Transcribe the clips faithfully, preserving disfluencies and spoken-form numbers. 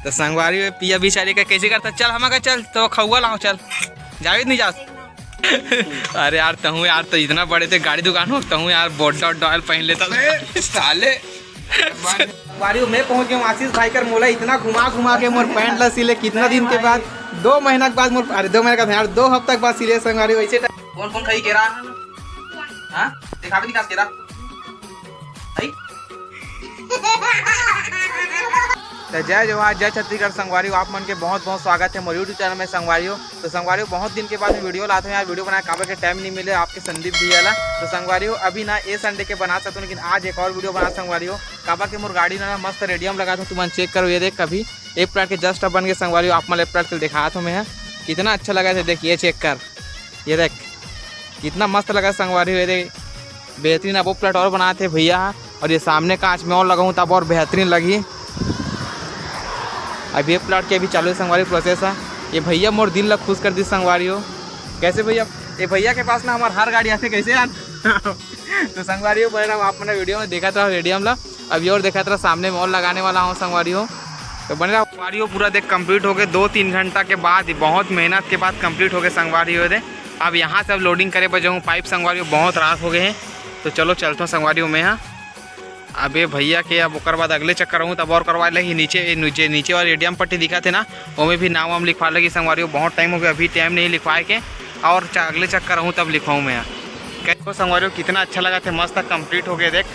तो संगवारी हो, पिया बिचारी का कैसे करता, चल हमारा चल, तो खउआ लाओ, चल, जावे नहीं जात। अरे यार, तहूँ यार, तो इतना बड़े ते गाड़ी दुकान हो, तहूँ यार, बोड्डा उड्डा oil पहन लेता। अरे साले। संगवारी हो, मैं पहुंच गया हूँ आशीष भाई कर। मोला इतना घुमा घुमा के मोर पैंट ला सिले, कितना दिन के बाद, दो महीना के बाद मोर, अरे, दो महीना का था यार, दो हफ्ता के बाद सिले संगवारी हो। ऐसे टाइम कौन कौन खाई केरा? हाँ, दिखा भी दिखा केरा। भाई। तो जय जोहार, जय छत्तीसगढ़ संगवारी हो, आप मन के बहुत बहुत स्वागत है मोर YouTube चैनल में संगवारी हो। तो संगवारी हो, बहुत दिन के बाद मैं वीडियो लाता हूँ यार, वीडियो बनाए काबर के टाइम नहीं मिले आपके संदीप भैया ला। तो संगवारी हो, अभी ना ये संडे के बना सकता हूँ, लेकिन आज एक और वीडियो बना संगवारी हो, काबर के मोर गाड़ी ना मस्त रेडियम लगा था, तुमन चेक करो, ये देख, कभी एक प्लाट के जस्ट अब बन के संगवारी हो, आप मन एक प्लाट के दिखात हूँ मैं, कितना अच्छा लगा था। देख, ये चेक कर, ये देख, कितना मस्त लगा संगवारी हो, ये देख, बेहतरीन। अब वो प्लाट और बनाते भैया, और ये सामने कांच में और लगाऊँ तब और बेहतरीन लगी। अब ये प्लाट के अभी चालू है संगवारी प्रोसेस है। ये भैया मोर दिल ला खुश कर दी संगवारी हो। कैसे भैया, ये भैया के पास ना हमार हर गाड़ी आते, कैसे यार? तो संगवारी हो, बने रहो आप मन वीडियो में, देखत रहो रेडियम ला। अभी और देखत रहो, सामने में और लगाने वाला हूँ संगवारी हो, तो बने रहो संगवारी हो। पूरा देख कंप्लीट हो गए, दो तीन घंटा के बाद ही, बहुत मेहनत के बाद कंप्लीट हो गए संगवारी हो। दे अब यहाँ से अब लोडिंग करे बर जाऊँ पाइप संगवारी हो, बहुत रात हो गए हैं। तो चलो चलता हूँ संगवारी हो मैं, हाँ। अबे भैया के अब ओकर बाद अगले चक्कर रहूँ तब और करवा लेही। नीचे, नीचे, नीचे वाला रेडियम पट्टी दिखा थे ना, ओमे भी नाम वाम लिखवा लगी संगवारी हो। बहुत टाइम हो गया, अभी टाइम नहीं लिखवाए के, और च-, अगले चक्कर रहूँ तब लिखवाऊँ मैं। कैसे संगवारी हो, कितना अच्छा लगा थे, मस्त कंप्लीट हो गए देख,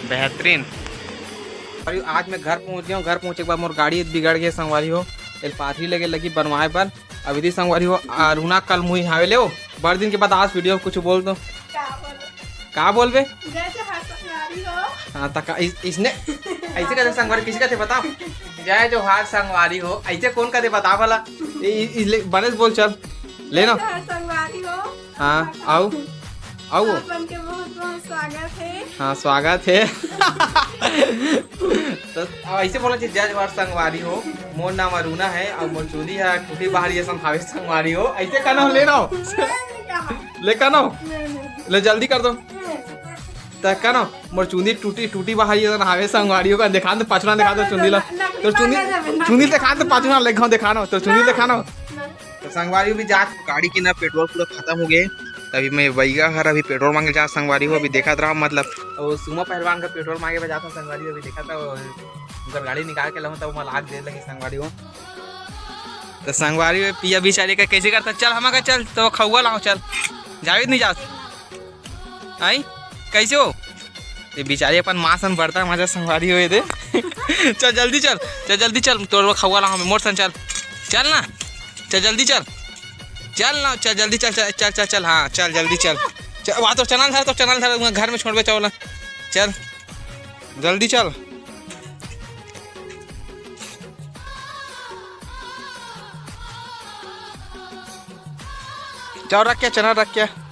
बेहतरीन। और आज मैं घर पहुँच गया हूँ। घर पहुँचे के बाद मोर गाड़ी बिगड़ गई संगवारी हो, एल पाथरी लगे लगी बनवाए बर। अभी दी संगवारी हो, अरुणा कल मुही हावे ले हो। बड़ दिन के बाद आज वीडियो कुछ बोल दो। का बोलबे? जय जोहार संगवारी हो। हाँ, त का इस, इसने ऐसे कहते संगवारी, किसी कहते बताओ? जय जोहार संगवारी हो, ऐसे कौन कहते बता भला? ए, इ, इ, ले, बने से बोल चल, ले ना। जय जोहार संगवारी हो। हाँ, आओ, आओ। आप मन के बहुत बहुत स्वागत है। हाँ, स्वागत है। तो अब ऐसे बोलना चाहिए, जय जोहार संगवारी हो, मोर नाम अरुणा है और मोर चूंदी है टूटी बाहरी ऐसा हावे संगवारी हो, ऐसे कहना हो, ले ना हो। ले कहना हो। ले जल्दी कर दो। त का ना, मोर चूंदी टूटी, टूटी बाहरी है, हावे संगवारी हो का, दिखा दे, पछुना दिखा दो चुंदी ला। तो चुंदी, चुंदी दिखा दे, पछुना ले, घाव दिखा ना, तो चुंदी दिखा ना। तो संगवारी भी जात गाड़ी की ना पेट्रोल पूरा खत्म हो गए। तभी मैं बैगा घर अभी पेट्रोल मांगे जा संगवारी हो, अभी देखत रहा, मतलब, वो सुमा पहलवान का पेट्रोल मांगे बजा था संगवारी हो, अभी देखा था, उनकर गाड़ी निकाल के लाऊं तब मैं लाग दे लगी संगवारी हो। तो संगवारी हो, पिया बिचारी का कैसे करता, चल हमारा चल, तो खउआ लाओ, चल, जावे नहीं जात। आई, कैसे हो? ये बिचारी अपन माँ सन बढ़ता मजा संगवारी हो ये दे। चल जल्दी चल, चल जल्दी चल, तोर खउआ ला हमें मोर सन चल, चल ना, चल जल्दी चल, चल ना, चल जल्दी चल, चल चल चल, चल, हाँ चल जल्दी चल, चल वहाँ तो चना धर, तो चना धर, घर में छोड़बे चावल, चल जल्दी चल। चावल रख के, चना रख के।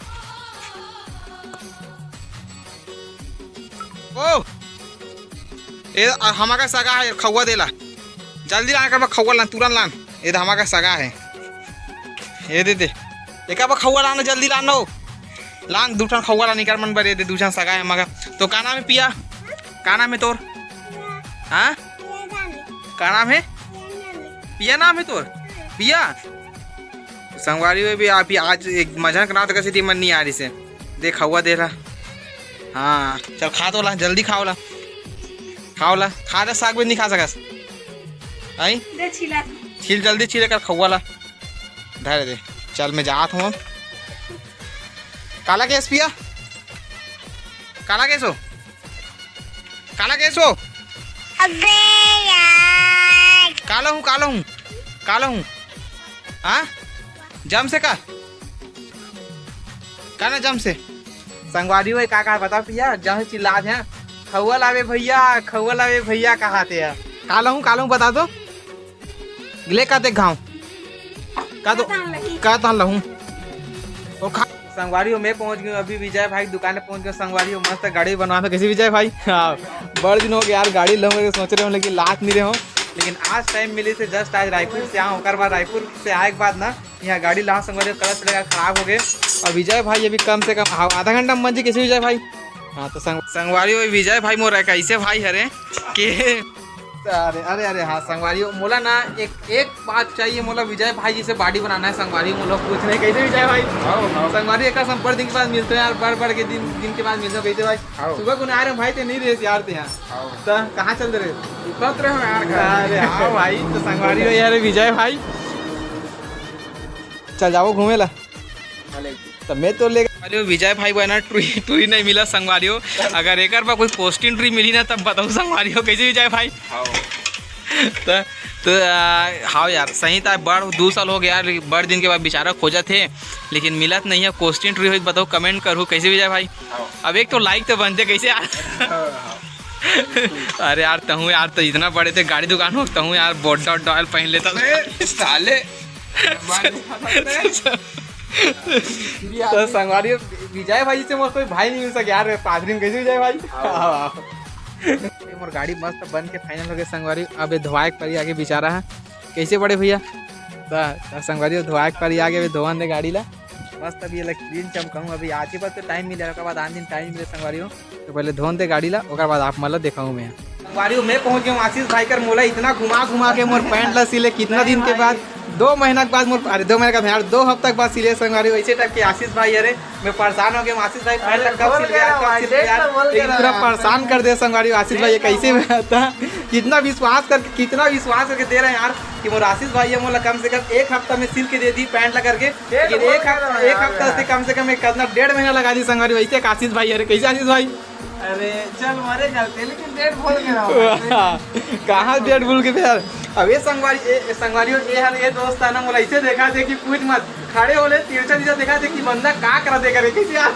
ओ, ए, आ, हमारा सगा है, खउआ देला। जल्दी लान कर, खउआ लान, तुरंत लान। ये तो हमारा सगा है। ये दे दे। एक अब खउआ लान, जल्दी लान नो। लान, दू ठन खउआ लान, निकर मन बर, ये दे, दू ठन सगा है हमारा। तो का नाम है पिया? का नाम है तोर? हाँ? का नाम है? पिया नाम है तोर? पिया? संगवारी में भी आप ही आज एक मजन के नाम तो कैसे मन नहीं आ रही से। देख, खउआ दे रहा। हाँ, चल खा तो ला, जल्दी खाओ ला। खाओ ला, खा ले, साग भी नहीं खा सकस। आई? दे छिला। छील, जल्दी छील कर खउआ ला। धर दे। चल, मैं जात हूँ। काला केस पिया? काला केस हो? काला केस हो? अबे यार। काला हूँ, काला हूँ, काला हूँ। हाँ? जम से का? का ना जम से? संगवारी हो, का, का बताओ पिया, जम से चिल्लात हैं, "खउआ लावे भैया, खउआ लावे भैया," कहाते हैं। काला हूँ, काला हूँ, बता दो। ले का देख घाव। का तो, का तान लही? का तान लहूं? ओ खा। संगवारी हो, मैं पहुंच गया हूं, अभी विजय भाई की दुकान पे पहुंच गया हूं। संगवारी हो, मस्त गाड़ी बनवा में कैसे विजय भाई? हाँ, बड़ दिन हो गया यार, गाड़ी लहूं के सोच रहे हो, लेकिन लात नहीं रहे हो। लेकिन आज टाइम मिली से जस्ट आज रायपुर से आऊं, ओकर बाद रायपुर से आए के बाद ना यहाँ गाड़ी ला संगवारी हो, क्लच प्लेट खराब हो गए। और विजय भाई अभी कम से कम, हाँ, आधा घंटा में बन जी कैसे विजय भाई? हाँ, तो संग-, संगवारी हो, विजय भाई मोर एक ऐसे भाई हरे कि अरे, अरे, अरे, हाँ, संगवारी हो, मोला ना एक, एक बात चाहिए, मोला विजय भाई जी से body बनाना है, संगवारी हो, मोला कुछ नहीं, कैसे विजय भाई? हाँ, हाँ। संगवारी हो, एक संपर्क दिन के बाद मिलते हैं यार, बड़, बड़ के दिन, दिन के बाद मिलते हैं, कैसे भाई? हाँ। सुबह को ना आ रहे भाई, ते नहीं रहे यार, ते यहाँ। हाँ। तो कहाँ चल रहे? उतर रहे हो यार घर। अरे हाँ भाई, तो संगवारी हो यार, विजय भाई, चल जाओ घूमे ला। तो मैं तो ले, अरे विजय भाई बना टुरी, टुरी नहीं मिला संगवारी हो। अगर एकर पर कोई कोस्टिन टुरी मिली ना, तब बताऊँ संगवारी हो, कैसे विजय भाई? हाँ। तो, तो आ, हाँ यार, सही था, बड़ दो साल हो गया यार, बड़ दिन के बाद बेचारा खोजत हे, लेकिन मिलत नहीं है। कोस्टिन टुरी होई बताओ, comment करू, कैसे विजय भाई? हाँ। अब एक तो like तो बनते कैसे यार? हाँ, हाँ। अरे यार, तहूँ यार, तो इतना बड़े थे गाड़ी दुकान हो, तहूँ यार, बोड्डा उड्डा oil पहन लेता। अबे, साले। तो संगवारी हो, विजय भाई से मोर कोई भाई नहीं मिल सके यार, मैं पादरी में कैसे विजय भाई? हाँ। ये मोर गाड़ी मस्त बन के final हो गए संगवारी, अब ये धोवाए के परी आगे बेचारा है। कैसे बड़े भैया? तो, तो संगवारी हो, धोवाए के परी आगे, अभी धोवन दे गाड़ी ला। मस्त अभी ये ला clean चमकाऊँ, अभी आज ही बस तो time मिले, ओकर बाद आन दिन time मिले संगवारी हो। तो पहले धोन दे गाड़ी ला, ओकर बाद आप मन ला देखाऊँ मैं। संगवारी हो, मैं पहुंच गया हूँ आशीष भाई कर। मोला इतना घुमा घुमा के मोर पैंट ला सिले, कितना दिन के बाद, दो महीना के बाद मोर, अरे दो महीना का यार, दो हफ्ता के बाद सिले संगवारी हो। ऐसे type के आशीष भाई, अरे मैं परेशान हो गया हूँ आशीष भाई, पैंट ला कब सिल गया, कब सिल गया यार। लेकिन पूरा परेशान कर दे संगवारी हो आशीष भाई, ये कैसे में आता, कितना विश्वास करके, कितना विश्वास करके दे रहे हैं यार कि मोर आशीष भाई है, मोला कम से कम एक हफ्ता में सिल के दे दी पैंट ला करके। लेकिन एक हफ्ता, एक हफ्ता से कम से कम एक कितना डेढ़ महीना लगा दी संगवारी, वैसे आशीष भाई, अरे कैसे आशीष भाई? अरे चल, मरे चलते, लेकिन डेट भूल के रहो। कहाँ डेट भूल के थे यार? अब ये संगवारी, ए, ए, संगवारी हो, ये हर ये दोस्त है ना, मोला ऐसे देखा थे कि पूछ मत, खड़े हो ले, तिरछा तिरछा देखा थे कि बंदा का करा दे करे, कैसे यार?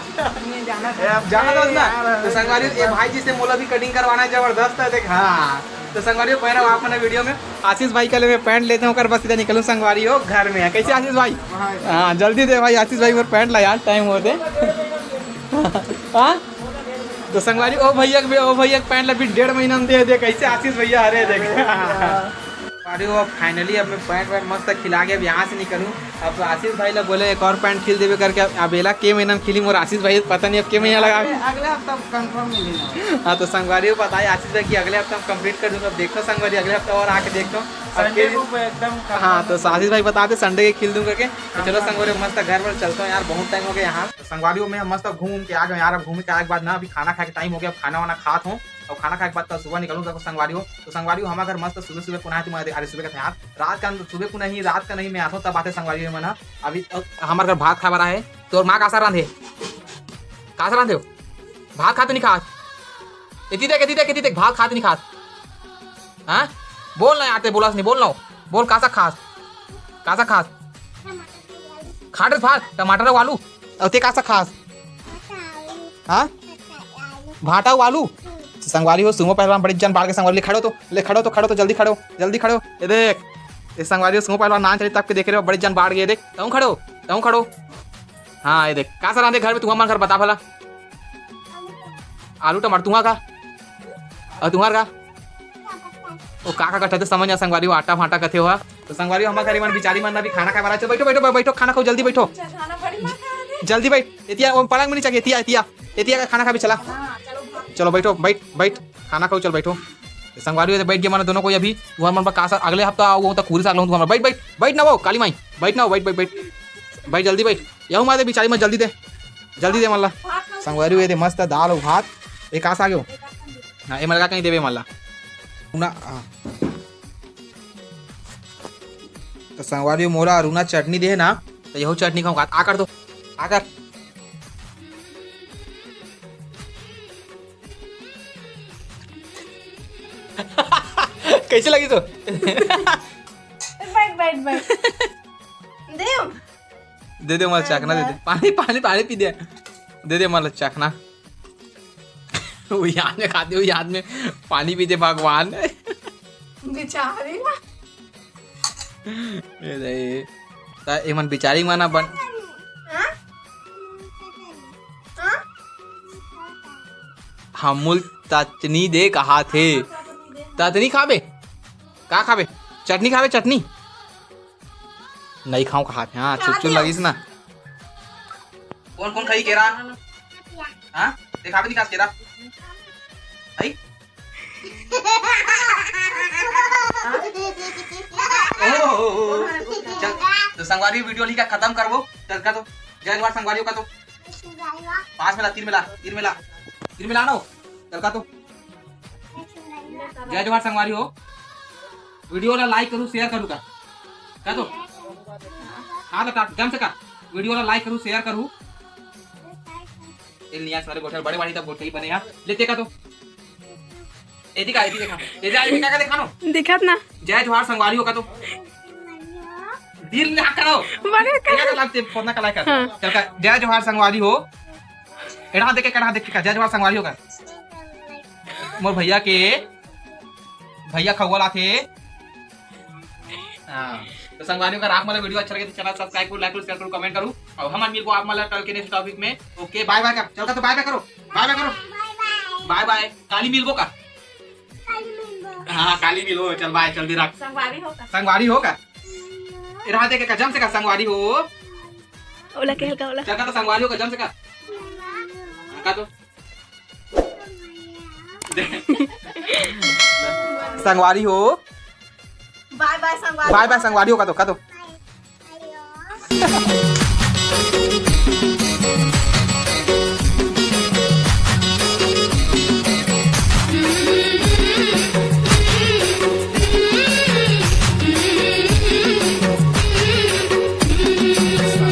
ये जाना ए, अब जाना था ना? यार, तो संगवारी हो, ये भाई जी से मोला भी cutting करवाना है, जबरदस्त है, देख, हाँ। तो संगवारी हो, पहले आप अपने video में आशीष भाई के लिए मैं पैंट लेते हैं, ओकर बाद सीधा निकलूँ संगवारी हो घर में। कैसे आशीष भाई? हाँ। हाँ, जल्दी दे भाई आशीष भाई, मोर पैंट ला यार, time होते। हाँ? तो संगवारी, ओ भैया के, ओ भैया के पैंट ला भी डेढ़ महीना में दे दे, कैसे आशीष भैया, अरे देख। अरे वो finally अब मैं पैंट वैंट मस्त खिला के अब यहाँ से निकलूँ। अब तो आशीष भाई ला बोले एक और पैंट खिल देवे करके, अब, अब एला के महीना में खिली मोर आशीष भाई, पता नहीं अब के महीना लगा। अगले, अगले हफ्ता confirm मिली ना। हाँ, तो संगवारी को पता है आशीष भाई कि अगले हफ्ता हम complete कर दूंगा। अब देखो संगवारी, अगले हफ्ता और आके देखता हूँ। अब Sunday के को एकदम confirm हाँ, तो है। आशीष भाई बताते Sunday के खिल दूंगा करके। तो चलो हाँ। संगवारी, मस्त घर पर चलता हूँ यार, बहुत time हो गया यहाँ। तो संगवारी, मैं मस्त घूम के आ गए यार। अब घूम के आए के बाद ना, अभी खाना खाए के time हो गया, अब खाना वाना खात हूँ और खाना खाए के बाद कल सुबह निकलूँ। देखो संगवारी हो, तो संगवारी हो, हमारे घर मस्त सुबह सुबह कुन आए तुम्हारे, अरे सुबह के थे यार, रात का, सुबह को नहीं, रात का नहीं, मैं आता हूँ तब आते संगवारी हो, मैं ना। अभी अ, हमारे घर भात खाए बर आए, तोर माँ का सा रांधे, का सा रांधे हो? भात खात नहीं खात? एती देख, एती देख, एती देख, भात खात नहीं खात? हाँ, बोल ना यार, ते बोला नहीं, बोल ना, बोल का सा खास, का सा खास? खाट भात, टमाटर अउ आलू। अउ ते का सा खास? हाँ, भाटा अउ आलू। संगवारी हो, सुमो पहलवान बड़े जन बाढ़ के संगवारी, ले खड़ो तो, ले खड़ो तो, खड़ो तो, जल्दी खड़ो, जल्दी खड़ो। ये देख, ये संगवारी हो, सुमो पहलवान नान चली तब के देखे रहे, बड़े जन बाढ़ गए। देख, तहूँ खड़ो, तहूँ खड़ो। हाँ, ये देख, का सा रांधे घर में, तुम्हार मन घर बता भला। आलू टमाटर, तुम्हार का? अउ तुम्हार का? ओ का का कथे तो समझ आ संगवारी हो, आटा फाटा कथे हो। तो संगवारी हो, हमार घर मन बिचारी मन अभी खाना खाए वाला। चलो बैठो, बैठो, बैठो, खाना खाओ, जल्दी बैठो। अच्छा, खाना बड़ी मात्रा में दे। जल्दी बैठ। एतिया वो पलंग में नहीं चाहिए, एतिया, एतिया, एतिया का खाना खा भी चला। हाँ, चलो, भाग। चलो बैठो, बैठ, बैठ, खाना खाओ, चल बैठो। तो संगवारी हो, बैठ गए माने दोनों कोई अभी। तुम्हार मन पर का सा अगले हफ्ता आओ, वो तो पूरी साल हूँ तुम्हार। बैठ, बैठ, बैठ ना वो काली माई, बैठ ना वो, बैठ, बैठ, बैठ, बैठ जल्दी बैठ। यहू मारे बिचारी मन जल्दी दे, जल्दी दे मन ला। भात खाओ। संगवारी हो, ये दे मस्त दाल और भात। ये का सा आगे हो? हाँ, ये मन ला का कहीं देवे मन ला। ना, हाँ। तो संगवारी मोला अरुणा चटनी दे ना, तो यहू चटनी खाऊं। आ कर दो, आ कर। कैसे लगी तो? बैठ, बैठ, बैठ। दे। दे दे, मोला चखना दे दे। पानी, पानी, पानी पी दे। दे दे, मोला चखना। वो याद में खाते, वो याद में पानी पीते, भगवान। बिचारी ना। ए रे, ता एमन बिचारी माना बन। हाँ? हाँ? हमूल तचनी दे कहा थे। तचनी खाबे? का खाबे? चटनी खाबे, चटनी? नहीं खाऊं कहा थे। हाँ, चुप चुप लगिस ना। कौन कौन खाई केरा? हाँ, दिखाबे दिखास केरा। आई। ओहो। चल, तो संगवारी वीडियो ली का खत्म करबो। चल का तो, जय जोहार संगवारी हो का तो। पास में ला, तीर में ला, तीर में ला, तीर में ला ना हो। चल का तो, जय जोहार संगवारी हो। वीडियो ला लाइक करू, शेयर करू का, का तो। हाँ, बता, जम से का। वीडियो ला लाइक करू, शेयर करू। ए, निया सारे गोठल बड़े बाड़ी तब गोठई बने हा। ले, देखा तो। एदी का, एदी देखा। एदी आई का, का देखा नो? दिखत ना। जय जोहार संगवारी हो का तो। दिल ना करो। बड़े का। एका लगते फोन ना कलाई कर। हाँ। चल का, जय जोहार संगवारी हो। एड़ा देखे, कड़ा देखे का, जय जोहार संगवारी हो का। मोर भैया के, भैया खगोल आथे। हाँ, तो संगवारी हो का, आप मन ला वीडियो अच्छा लगे तो चैनल सब्सक्राइब करू, लाइक करू, शेयर करू, कमेंट करू, अउ हमन मिलबो आप मन ला कल के नेक्स्ट टॉपिक में। ओके, बाय बाय कर, चल का तो बाय बाय करो, बाय बाय करो, बाय बाय, काली मिलबो का। हाँ, काली मिलबो, चल बाय, चल दे रख। संगवारी हो का। संगवारी हो का। ए, रहा दे के का, जम से का, संगवारी हो। ओला के हल्का ओला। चल का तो संगवारी हो का, जम से का। हाँ, का तो। संगवारी हो। बाय बाय संगवारी। बाय बाय संगवारी हो का तो, का तो।